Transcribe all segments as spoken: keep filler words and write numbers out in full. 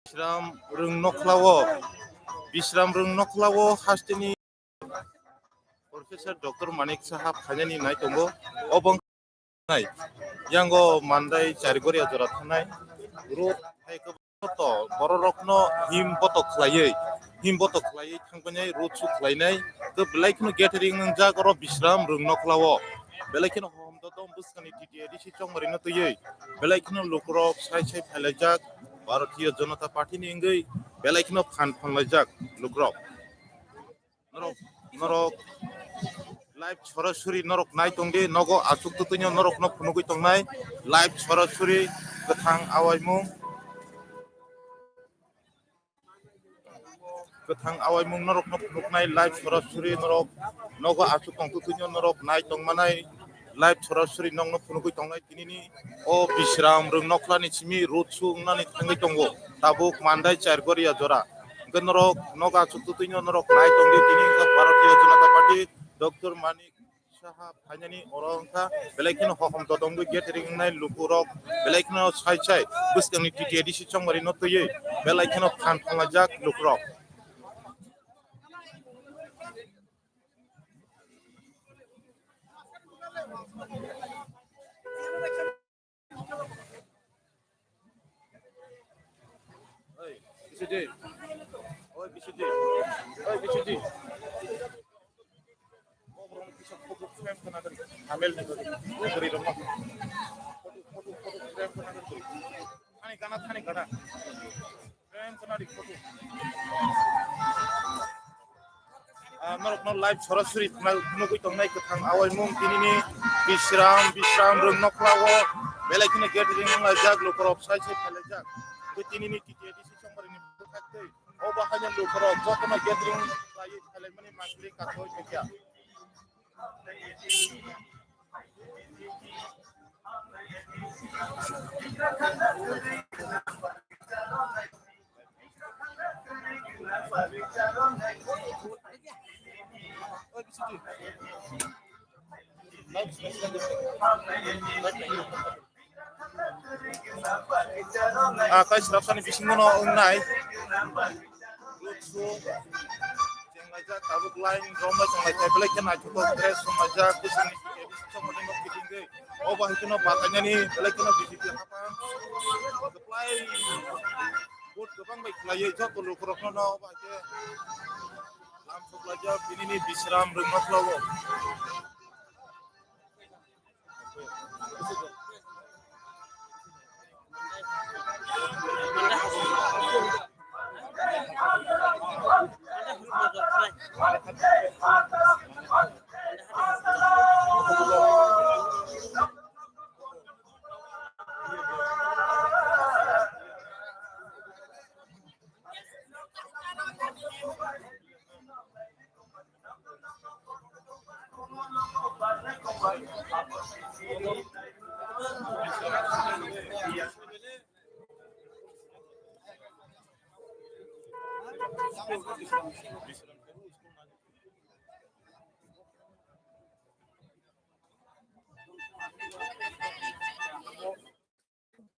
Bisram Rwng Nokhlao, Bisram Rwng Nokhlao hasteni Professor Doctor Manik Saha phainani nai tongo. Obo nai yango Mandai Charigoria jora thanai road hai khe to bororokno him botok khlaiwi, him botok khlaiwi thangpainai road show khlainai. Khe belai kheno gathering wngjak oro Bisram Rwng Nokhlao. Belai kheno hohom dodom bwskangni T T A D C chongmarino twiwi belai kheno lukurok sai sai phailaijak, Bharatiya Janata Party ni wngwi belai kheno phan phanlaijak lukurok. Norok, norok live sorasori norok nai tongdi, nogo aswk twtwino norokno phunugwi tongnai live sorasori kwthang awaimung. Kwthang awaimung norokno phunuknai live sorasori norok nogo aswk tong twtwino norok nai tongmanai live sorasori nokno phunugwi tongnai tinini o Bisram Rwng Nokhlani simi road show wngnani thangwi tongo tabuk Mandai Charigoria jora. Hwnkhe norok nogo aswk twtwino norok nai tongdi tini wngkha Bharatiya Janata Party Doctor Manik Saha phainani oro wngkha belai kheno hohom dodongwi gathering wngnai lukurok belai kheno sai sai bwskangni T T A D C chongmarino twiwi belai kheno phan phanlaijak lukurok. Oi, B C D. Oi, B C D. Oi, B C D. Oborok kisa photo frame kana dari. Amel ni dari. Dari roma. Photo, photo, photo frame kana dari. Thani kana, thani kana. Frame kana di photo. Ah, norokno live sorasori phunugwi tongnai kwthang awaimung tinini Bisram, Bisram Rwng Nokhlao belai kheno gathering wnglaijak, lukurok sai sai phailaijak. Tei tinini T T A D C chongmarini bwkhaktwi o bahaino lukurok jotono gathering khlaiwi phailaimani mangpili kathoi tongya. Ah, kaisa rabsani bisingo no wngnai. Luksu chenglai jak, tabuk line romlai chenglai jak, belai khe naithotok dress romlai jak, bwswkni somani no kitingwi. Obo hai kheno batainani belai kheno B J P hapang. Kwplai vote kwbang bai khlaiwi joto lukurokno no obo hai khe lam soklaijak tinini Bisram Rwng Nokhlao.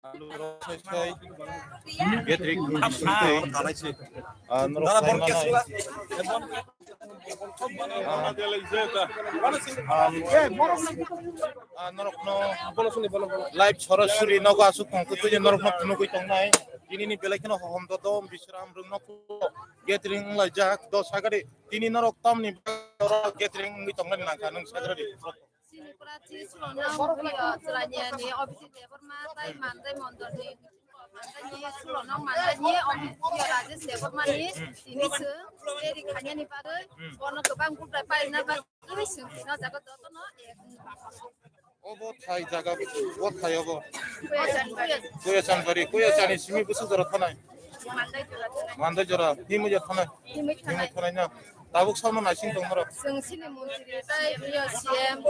Norok sai manai. Ah, norokno live sorasori nogo aswk tong twi norokno phunugwi tongnai. Tinini belai kheno hohom dodom Bisram Rwng Nokhlao gathering wnglaijak do sagadi. Tini norok tamni gathering wngwi tongnani nangkha nwng sagadi. Chini pura chi sulo nang buyo chwraini Obiti Debbarma tai Mandai Mondolni Mandai ni sulo nang Mandai ni Obiti Rajesh Debbarma ni tini se eri khanyani bagwi bono kwbang gubrai paina bagwi swngwi no jaga jotono ek. Obo thai jaga, o thai obo. Kuya Chanbari. Kuya Chanbari, Kuya Chani simi busu jora thanai. Mandai jora thanai. Mandai jora, himwi jora thanai. Himwi thanai. Himwi thanai na. Tabuk samno naising tong norok. Swng sini montri tai biyo C M.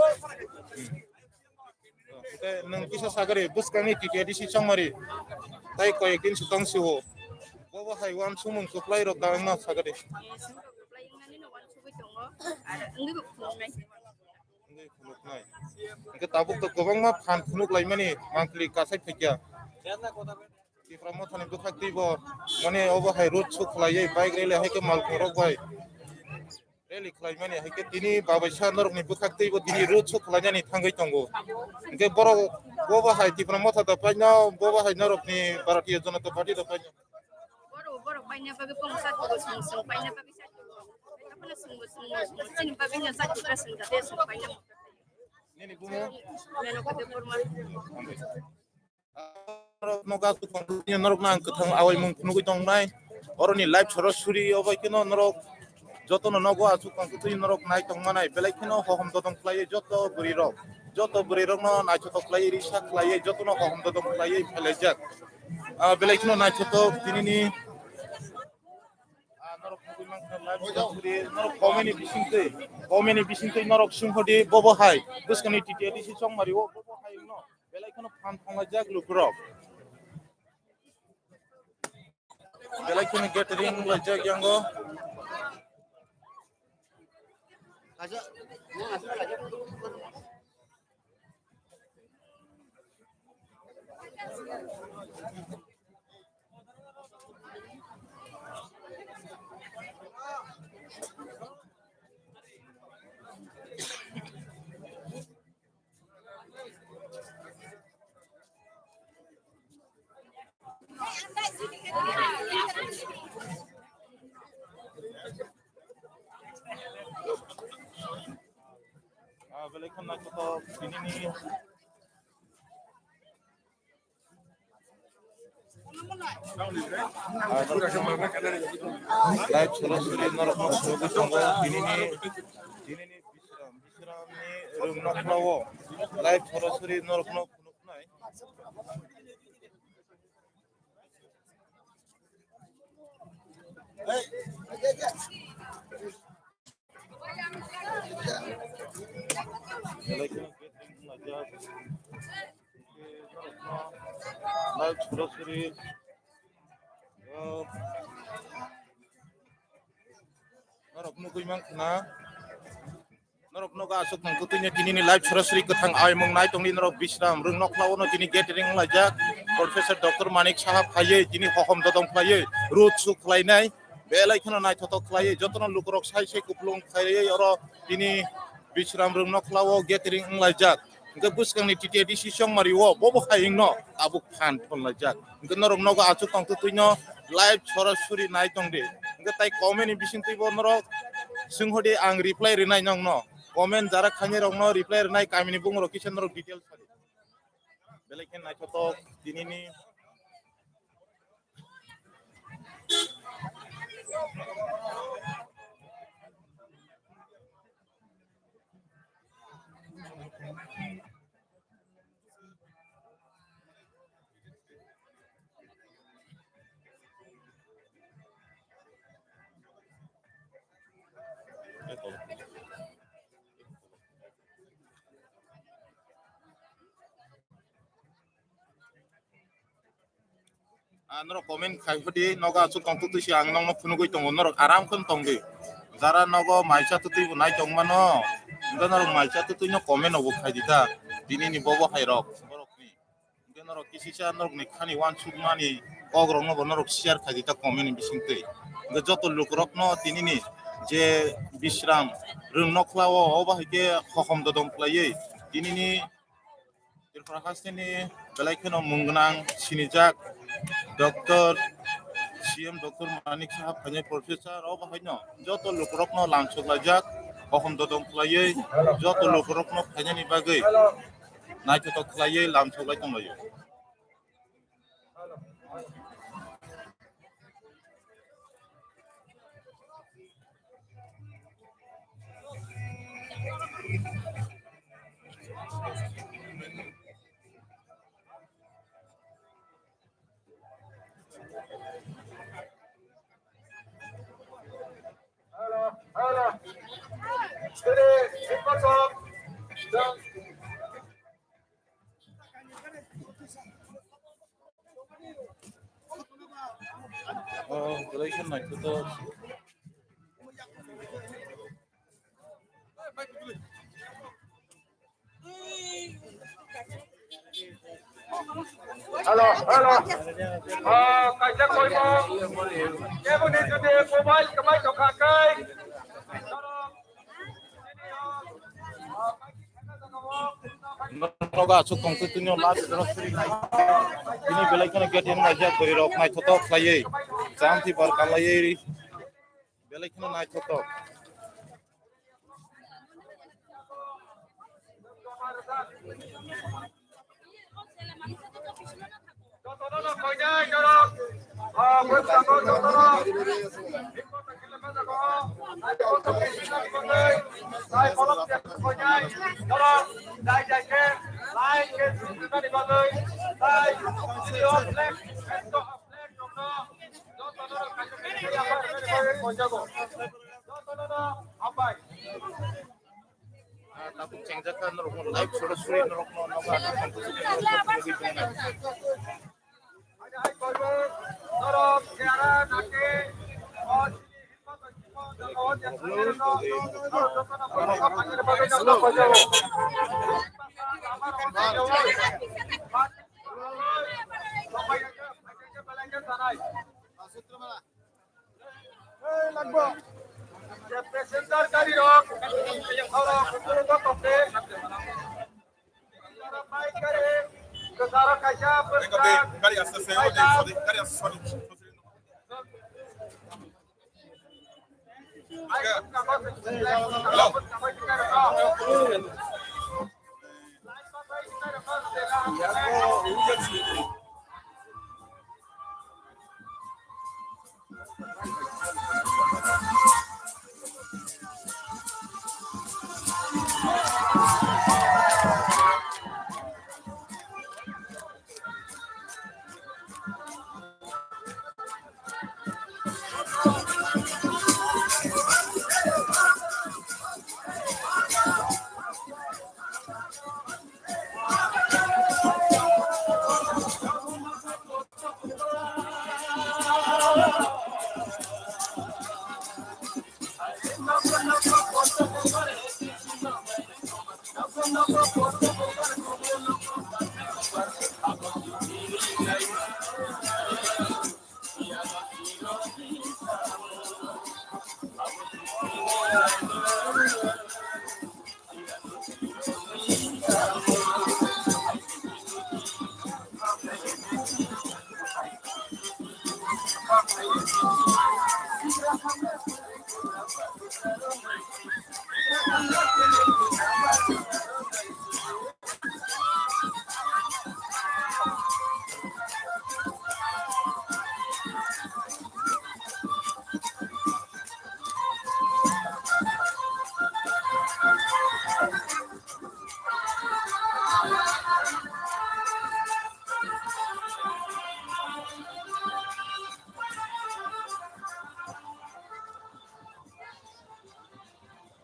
Tei nwng kisa sagari, bwskangni T T A D C chongmari. Tai koyek din swtang siwo. Bobo hai wan sumung kwplai rok da wngma sagari. Swng kwplai wngnani no wan sugwi tongo. Ar wngwi bo phunuknai. Wngwi phunuknai. Hwnkhe tabuk to kwbangma phan phunuk laimani mangpili kasai phaikya. Tipra Mothani bwkhak twibo mane obo hai road show khlaiwi bike rally hai khe malkhung rok bai rally khlaimani hai khe tini babaisa norokni bwkhak twibo tini road show khlainani thangwi tongo. Hingke borok bobo hai Tipra Motha da paino, bobo hai norokni Bharatiya Janata Party da paino. Borok, borok paina bagwi pung sa tugo, sung, sung paina bagwi sa tugo. Aphano sung, sung, sung, sung, chini bagwi no sa tugo, sung, sung paina. Nini bumo? Meno Kate Burma. Norok nogo aswk tongtwtwi norokno ang kwthang awaimung phunugwi tongnai. Oroni live sorosori obo kheno norok jotono nogo aswk tongtwtwi norok nai tongmanai. Belai kheno hohom dodom khlaiwi joto bwrwirok, joto bwrwirokno naithotok khlaiwi risa khlaiwi jotono hohom dodom khlaiwi phailaijak. Ah, belai kheno naithotok tinini, ah, norok nugwi mankha live sorosori norok comment ni bisingtwi, comment ni bisingtwi norok swnghodi bobo hai bwskangni T T A D C chongmari o bobo hai wngno. Belai kheno phan thanglaijak lukurok. Belai kheno gathering laijak yango. Ah, belai kheno naithotok tinini. Ah, live sorosori norokno phunugwi tongo tinini, tinini Bisram, Bisramni rwngnokhla o live sorosori norokno phunuknai. Live sorosori, ah, norok nugwi mankha na. Norok nogo aswk tongtwtwino tinini live sorosori kwthang aimung nai tongdi norok Bisram rwngnokhla o no tini gathering wnglaijak Professor Doctor Manik Saha phaiwi tini hohom dodom khlaiwi road show khlainai belai kheno naithotok khlaiwi jotono lukurok sai sai kupulung khlaiwi oro tini Bisram rwngnokhla o gathering wnglaijak. Hingke bwskangni T T A D C chongmari o bobo hai wngno tabuk phan thonlaijak. Hingke norok nogo aswk tongtwtwino live sorosori nai tongdi. Hingke tai comment ni bisingtwi bo norok swnghodi ang reply rwnai nongno. Comment jara khainai rokno reply rwnai kamini bungrok kisa norok details sadi. Belai khe naithotok tinini. Ah, norok comment khai hodi, nogo aswk tongtwtwi se ang nokno phunugwi tongo, norok aram khe tongdi. Jara nogo mai chatwtwi bo nai tongmano, hwnkhe norok mai chatwtwino comment obo khaidi ta, tinini bobo hai rok, borokni. Hwnkhe norok kisisa norokni khani uansukmani kokrokno bo norok share khaidi ta comment ni bisingtwi. Hwnkhe joto lukurokno tinini je Bisram rwngnokhla o, obo hai khe hokom dodom khlaiwi tinini Tripura hasteni belai kheno mung gwnang sinijak Doctor C M Doctor Manik Saha phainai Professor obo haino joto lukurokno lamsok laijak, hokom dodom khlaiwi joto lukurokno phainani bagwi naithotok khlaiwi lamsok lai tonglaio. Oh, belai khe naithotok. Hello, hello. Ah, kaisa koibo. Kebo ni jodi mobile kwbai tongkha kai. Nogo aswk tong twi tini o last jora suri nai. Bini belai kheno gate yang naijak bwrwi rok naithotok khlaiwi. Jam twi bar kalaiwi. Belai kheno naithotok. Hambai. Ah, tabuk chengjak kha norok no live sorasori norok no nogo aswk tong twi tini o. Norok chera nake. Gari aswk se, o de, sorry, gari aswk, sorry. Hello.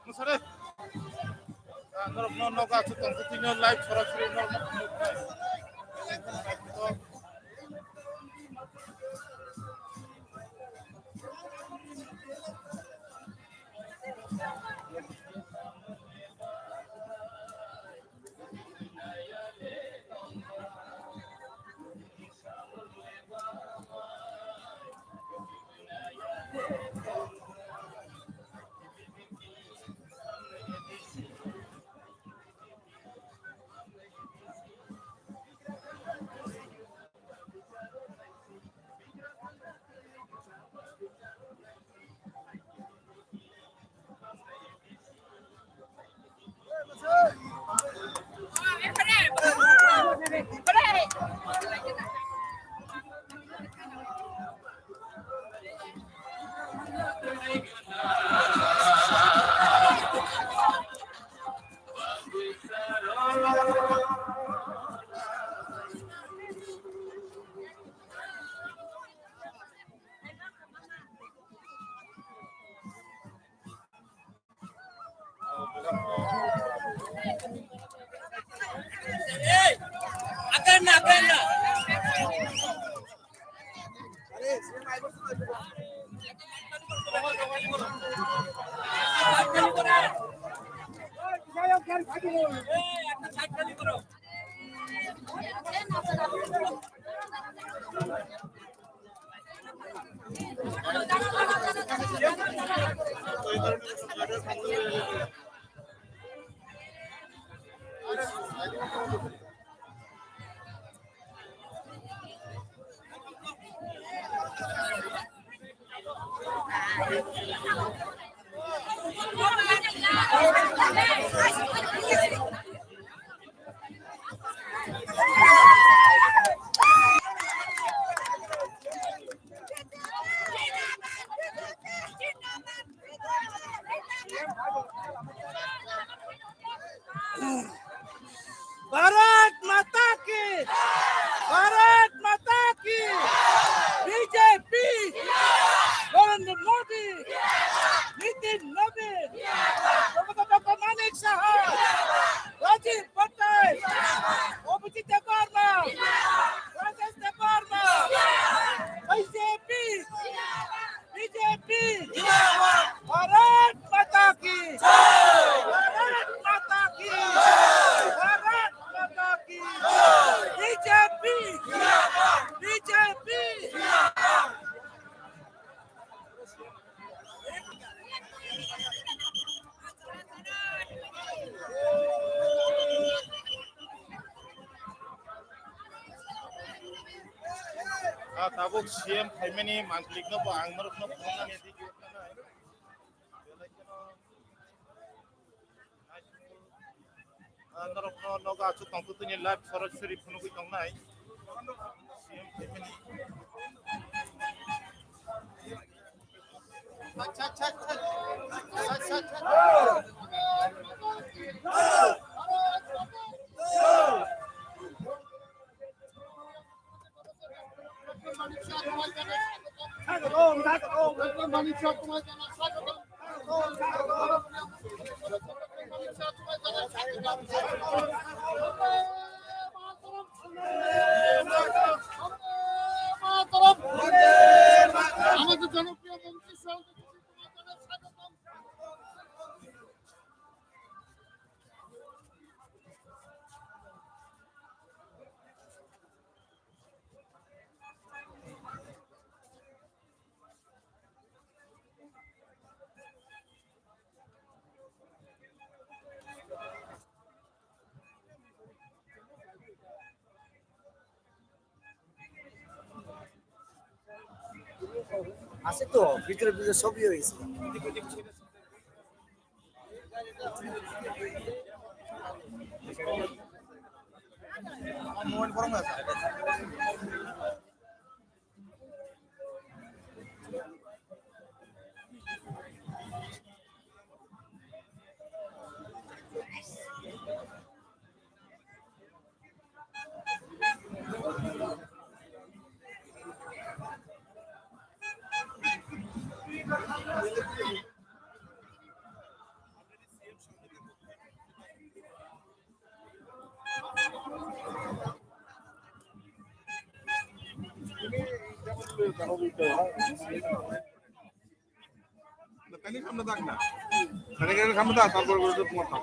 Musare. Ah, norok no nogo aswk tong twi tini o live sorasori norok no. Bharat माता की, भारत माता की, बीजेपी, नरेंद्र मोदी, नितिन नबीन, डॉक्टर मानिक साहा, राजीव पटेल, अभिजीत देबबर्मा, राजेश Debbarma, BJP, BJP, Bharat माता की, भारत माता की, भारत माता की, BJP, BJP. Ah, tabuk C M phaimani mangplikno bo ang norokno phunuknani tei norokno nogo aswk tongtwtwini live sorasori phunugwi tongnai. আমাদের জনপ্রিয় মন্ত্রী সহ আছে তো, ভিতরে ভিতরে সবই হয়েছে। আমার মোবাইল গরম হয়ে আছে। Kani khamna dak na? Kani kani khamna dak, tarpor guru tumar tak.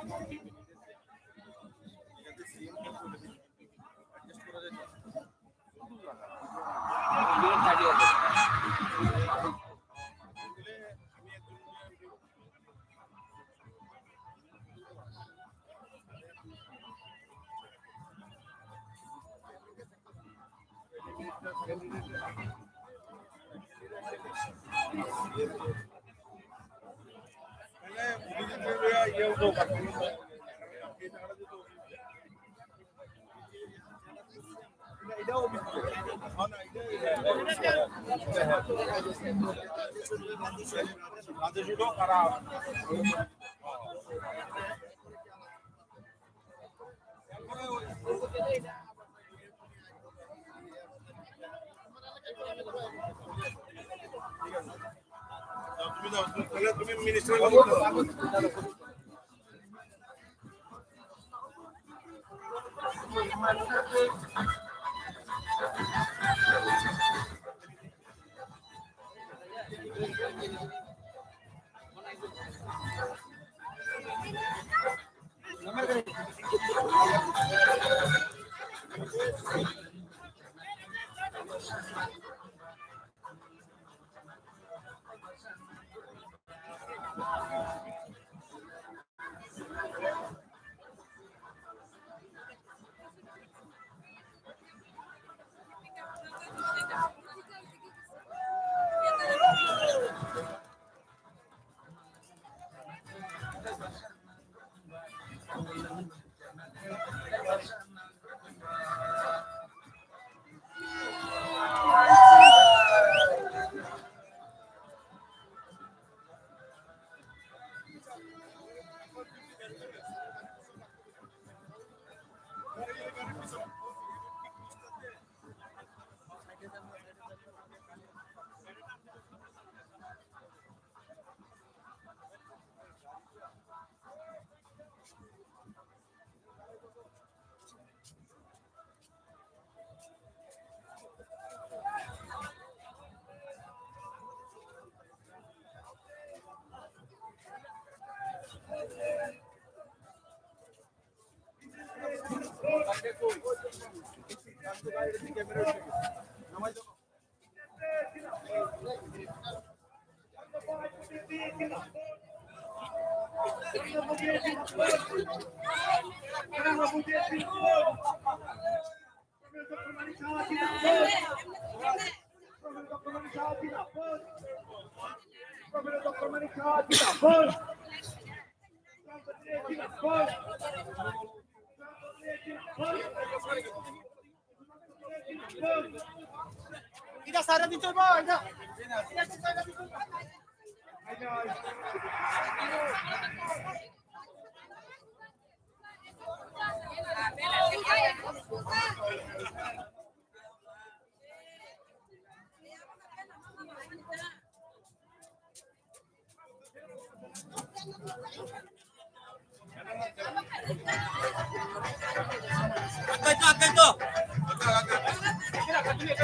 Ida sara di coba, ida.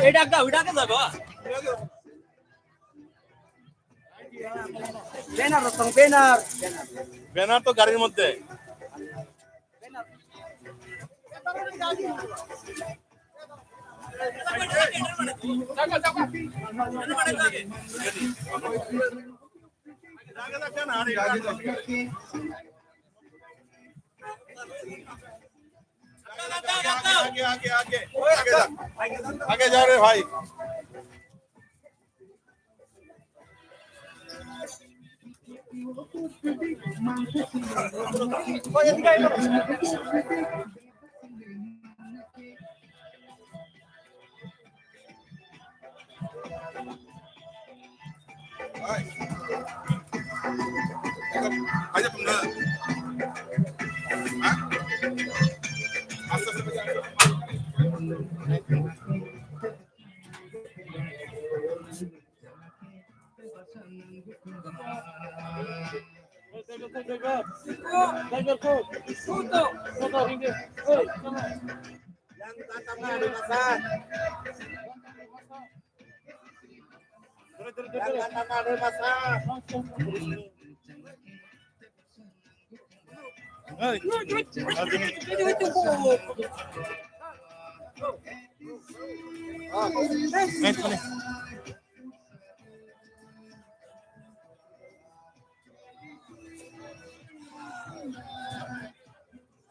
Edak da, edak da, ba. Banner rok tong, banner. Banner to garir moddhe. आगे, आगे, आगे, आगे। आगे जा। आगे जा रे भाई।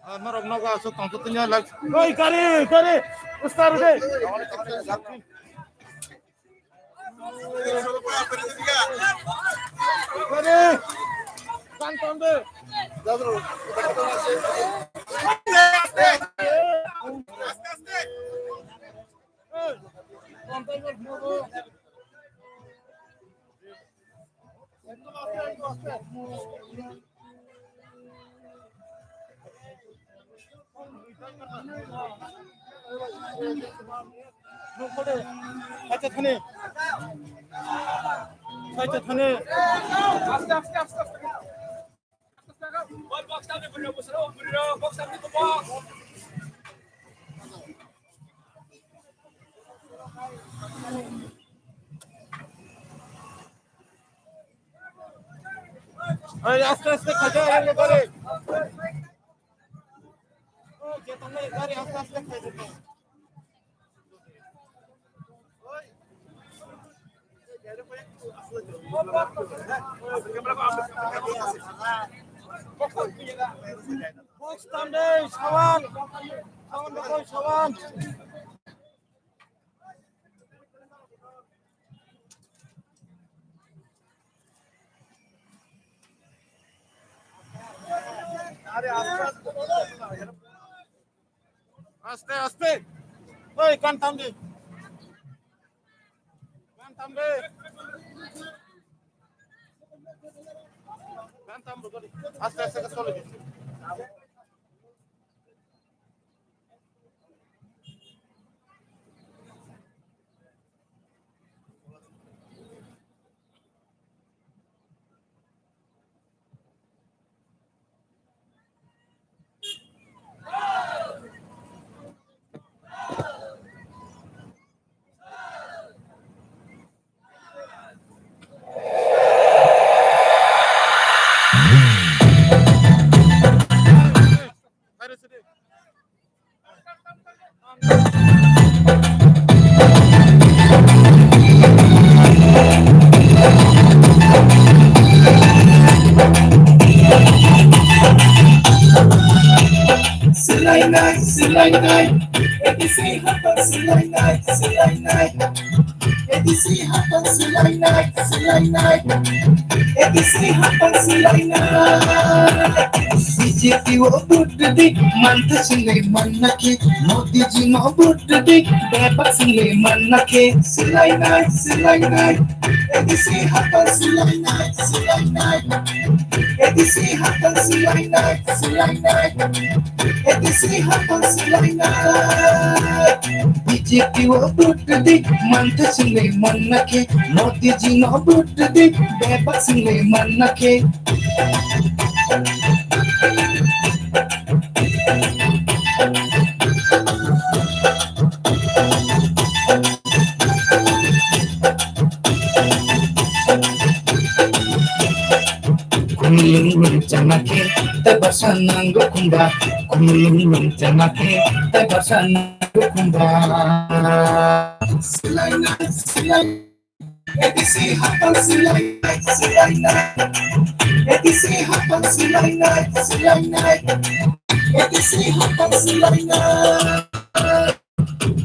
Ah, norok nogo aswk tongtwtwnya lak. Oi, kari, kari. Ustar de. Kari. Kanton de. Acha thani. Acha thani. Aste, aste, aste, aste. Oi, aste aste khaja, aste aste. O, je tongnai gari aste aste khaja. Box tamde, sawan. Sawan, box, sawan. Aste, aste. Oi, kan tam di. Kan tam di. Kan tam di. Aste, aste, aste. Swlainai, swlainai, A D C hapang swlainai, swlainai. A D C hapang swlainai, swlainai. A D C hapang swlainai. B J P o vote rwdi, mantha swlai manna khe. Modi ji no vote rwdi, bebak swlai manna khe. Swlainai, swlainai. A D C hapang swlainai, swlainai. A D C hapang swlainai, swlainai. A D C hapang swlainai. B J P o vote rwdi, mantha swlai manna khe. Modi ji no vote rwdi, bebak swlai manna khe. Kumulung lung chana khe, tai basa nango khumba. Kumulung lung chana khe, tai basa nango khumba. Swlainai, swlainai. A D C hapang swlainai, swlainai. A D C hapang swlainai, swlainai. A D C hapang swlainai.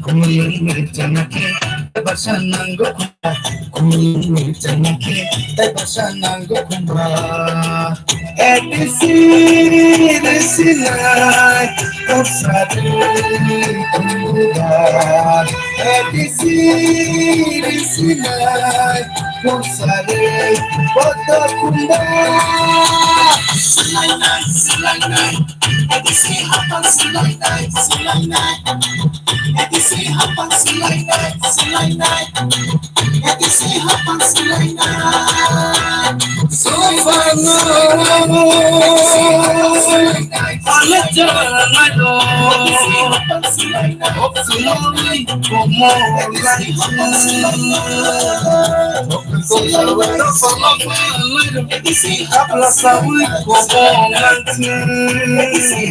Kumulung lung chana khe, tai basa nango khumba. Kumulung lung chana khe, tai basa nango khumba. A D C rwsinai, kosa rwi khumba. A D C rwsinai, kosa rwi koto khumba. Swlainai, swlainai. A D C hapang swlainai, swlainai. A D C hapang swlainai, swlainai. A D C hapang swlainai. Sofa no. Ale jana do. Hapang swlainai. Hop swlainai. Komo. A D C hapang swlainai. Hapla sawi kobo nangsi.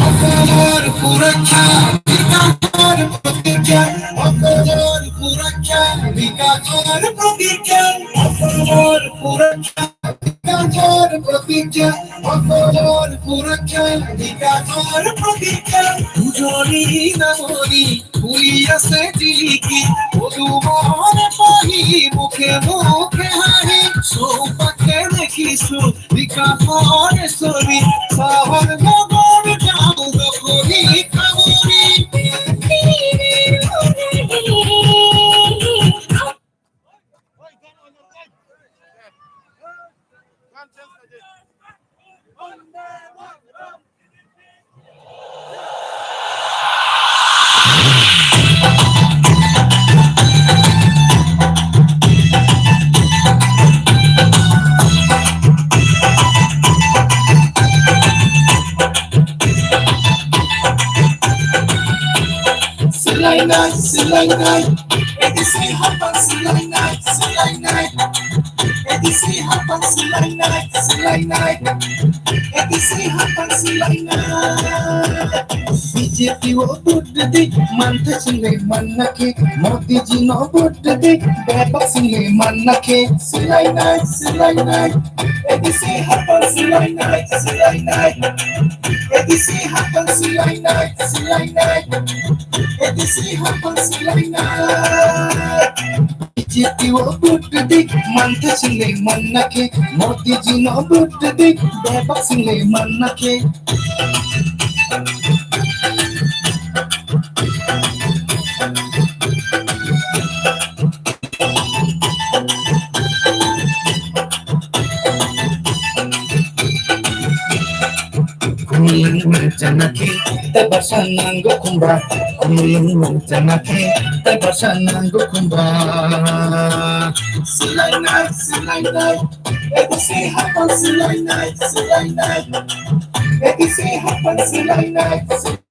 Okor purukya, bikakor protijya, okor purukya, bikakor protijya, okor purukya, bikakor protijya, okor purukya, bikakor protijya. Pujori namori, Pulia se tiliki, udumore pahi mukhe mukhe hahi, so pakhe dekhi su, bika pore sori, sahor nogor jao nogori kamori. Swlainai, swlainai, A D C hapang swlainai, swlainai. A D C hapang swlainai, swlainai. A D C hapang swlainai. B J P o vote rwdi, mantha swlai manna khe. Modi ji no vote rwdi, bebak swlai manna khe. Swlainai, swlainai. A D C hapang swlainai, swlainai. A D C hapang swlainai, swlainai. A D C hapang swlainai. B J P o vote rwdi, mantha swlai manna khe. Modi ji no vote rwdi, bebak swlai manna khe. Janaki, tebasa nango kumba, kumulung janaki, tebasa nango kumba. Silainai, silainai, A D C hapan silainai, silainai, A D C hapan silainai, silainai,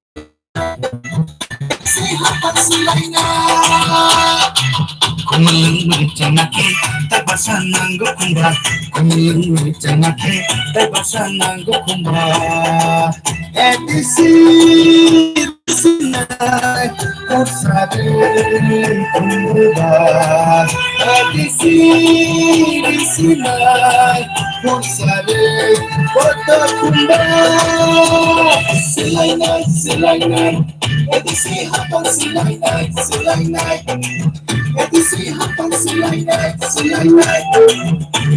hapan silainai. Kumulung janaki, tebasa nango kumba, kumulung janaki, tebasa nango kumba. A D C sinai, kosa de kumba. A D C sinai, kosa de koto kumba. Silainai, silainai. A D C hapan silainai, silainai. A D C hapan silainai, silainai.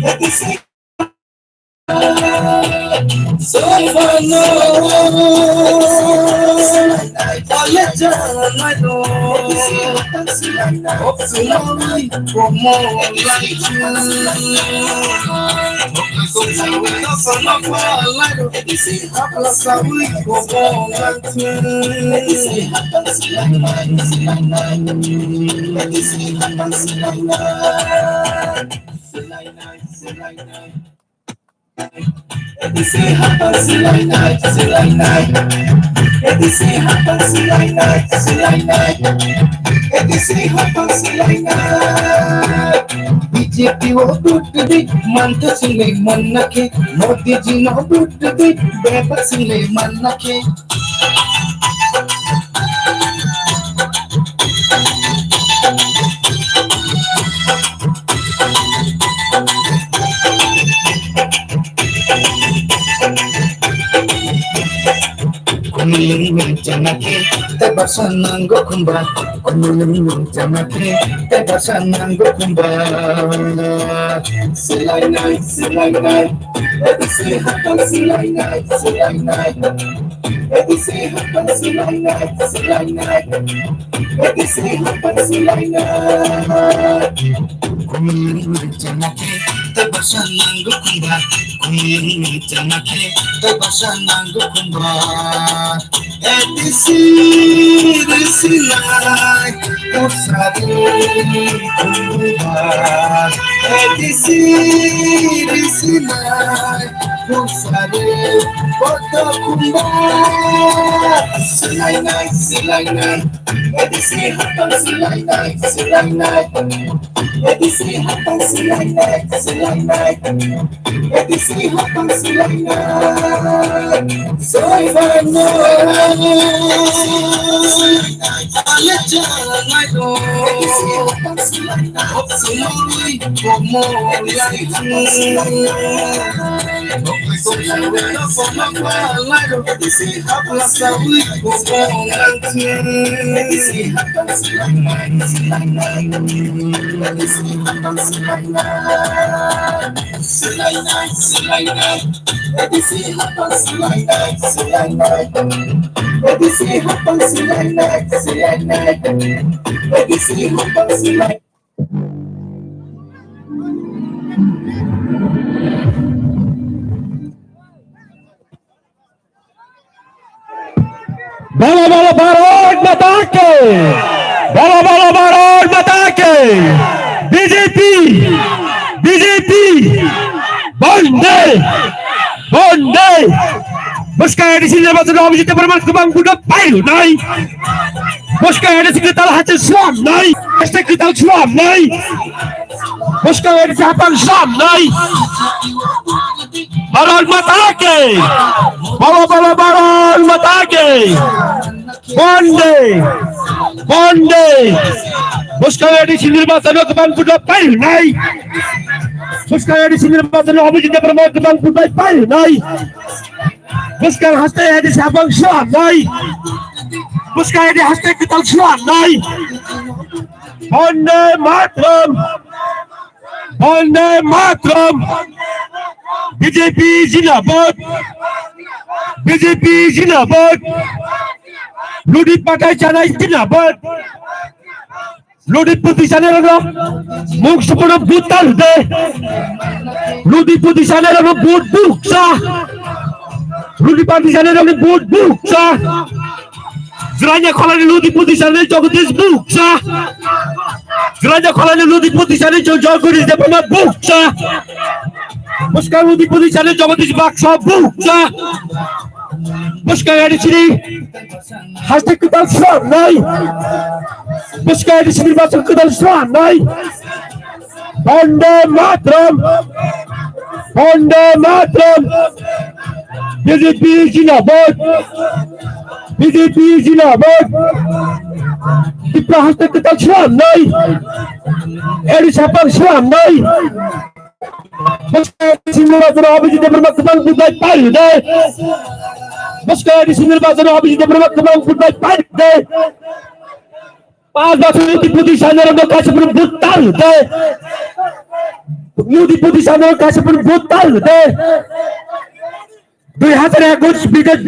A D C Soifano, ale janai do. Opsumai komo lai. Opsumai komo lai. Apla sawi komo lai. A D C hapan silainai, silainai. A D C hapan silainai, silainai. A D C hapan silainai. B J P o vote di, mantu sinai manna khe. Modi ji no vote di, bebak sinai manna khe. Kumulung janaki, tebasa nango kumba. Kumulung janaki, tebasa nango kumba. Silainai, silainai. A D C hapan silainai, silainai. A D C hapan silainai, silainai. A D C hapan silainai. Kumulung janaki, tebasa nango kumba. Kumulung janaki, tebasa nango kumba. A D C ri silai, kosa de kumba. A D C ri silai, kosa de koto kumba. Silainai, silainai. A D C hapan silainai, silainai. A D C hapan silainai, silainai. A D C hapan silainai. Soifano. Ale janai do. A D C hapan silainai. Opsumai komo lai. Bolo bolo Bharat Mata ki! Bolo bolo Bharat Mata ki! B J P! B J P! Bande! Bande! Bwskang A D C nirbachon o Abhijit Debbarma kwbang vote pai rwnai. Bwskang A D C kwtal haste swnamnai. Haste kwtal swnamnai. Bwskang A D C haphang swnamnai. Bharat Mata ki! Bolo bolo Bharat Mata ki! Bande! Bande! Bwskang A D C nirbachon o kwbang vote pai rwnai. Bwskang A D C nirbachon o Abhijit Debbarma kwbang vote pai rwnai. Bwskang haste A D C haphang swnamnai. Bwskang A D C haste kwtal swnamnai. Bande Mataram! Bande Mataram! B J P Zindabad! B J P Zindabad! Ludi patai chanai Zindabad! Ludi puti chanai rok mung supono butal de. Ludi puti chanai rok but buruksa. Ludi party sani rokni vote bukcha. Jranya kholani ludi party sani Jagadish bukcha. Jranya kholani ludi party sani Jo-, Jagadish Debbarma bukcha. Bwskang ludi party sani Jagadish Baksa bukcha. Bwskang A D C ni haste kwtal swnamnai. Bwskang A D C ni bwskang kwtal swnamnai. Bande Mataram! Bande Mataram! B J P Zindabad! B J P Zindabad! Tipra haste kwtal swnamnai! Eri sapang swnamnai! Bwskang A D C ni bazar Abhijit Debbarma kwbang budai pai de! Bwskang A D C ni bazar Abhijit Debbarma kwbang budai pai de! Pas bosor Modi Pradeshanirokno kaisa phano vote ta rwdi. Modi Pradeshanirok kaisa phano vote ta rwdi. Dui hazar ekush bidhan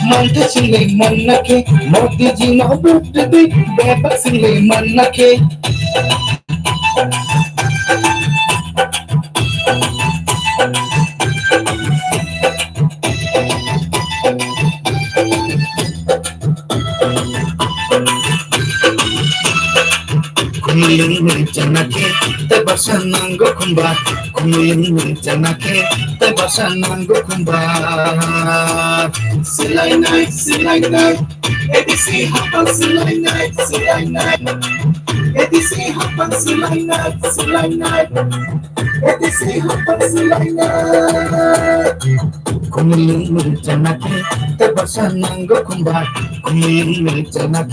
Mangta chile manna ke, Modi ji no vote de, bebak chile manna ke. Khumlwng nung chana khe, tei basa nango khumba. Khumlwng nung chana khe, tei basa nango khumba. Silainai, silainai, A D C hapang silainai, silainai. A D C hapang silainai, silainai. A D C hapang silainai. Khumlwng nung chana khe, tei basa nango khumba. Khumlwng nung chana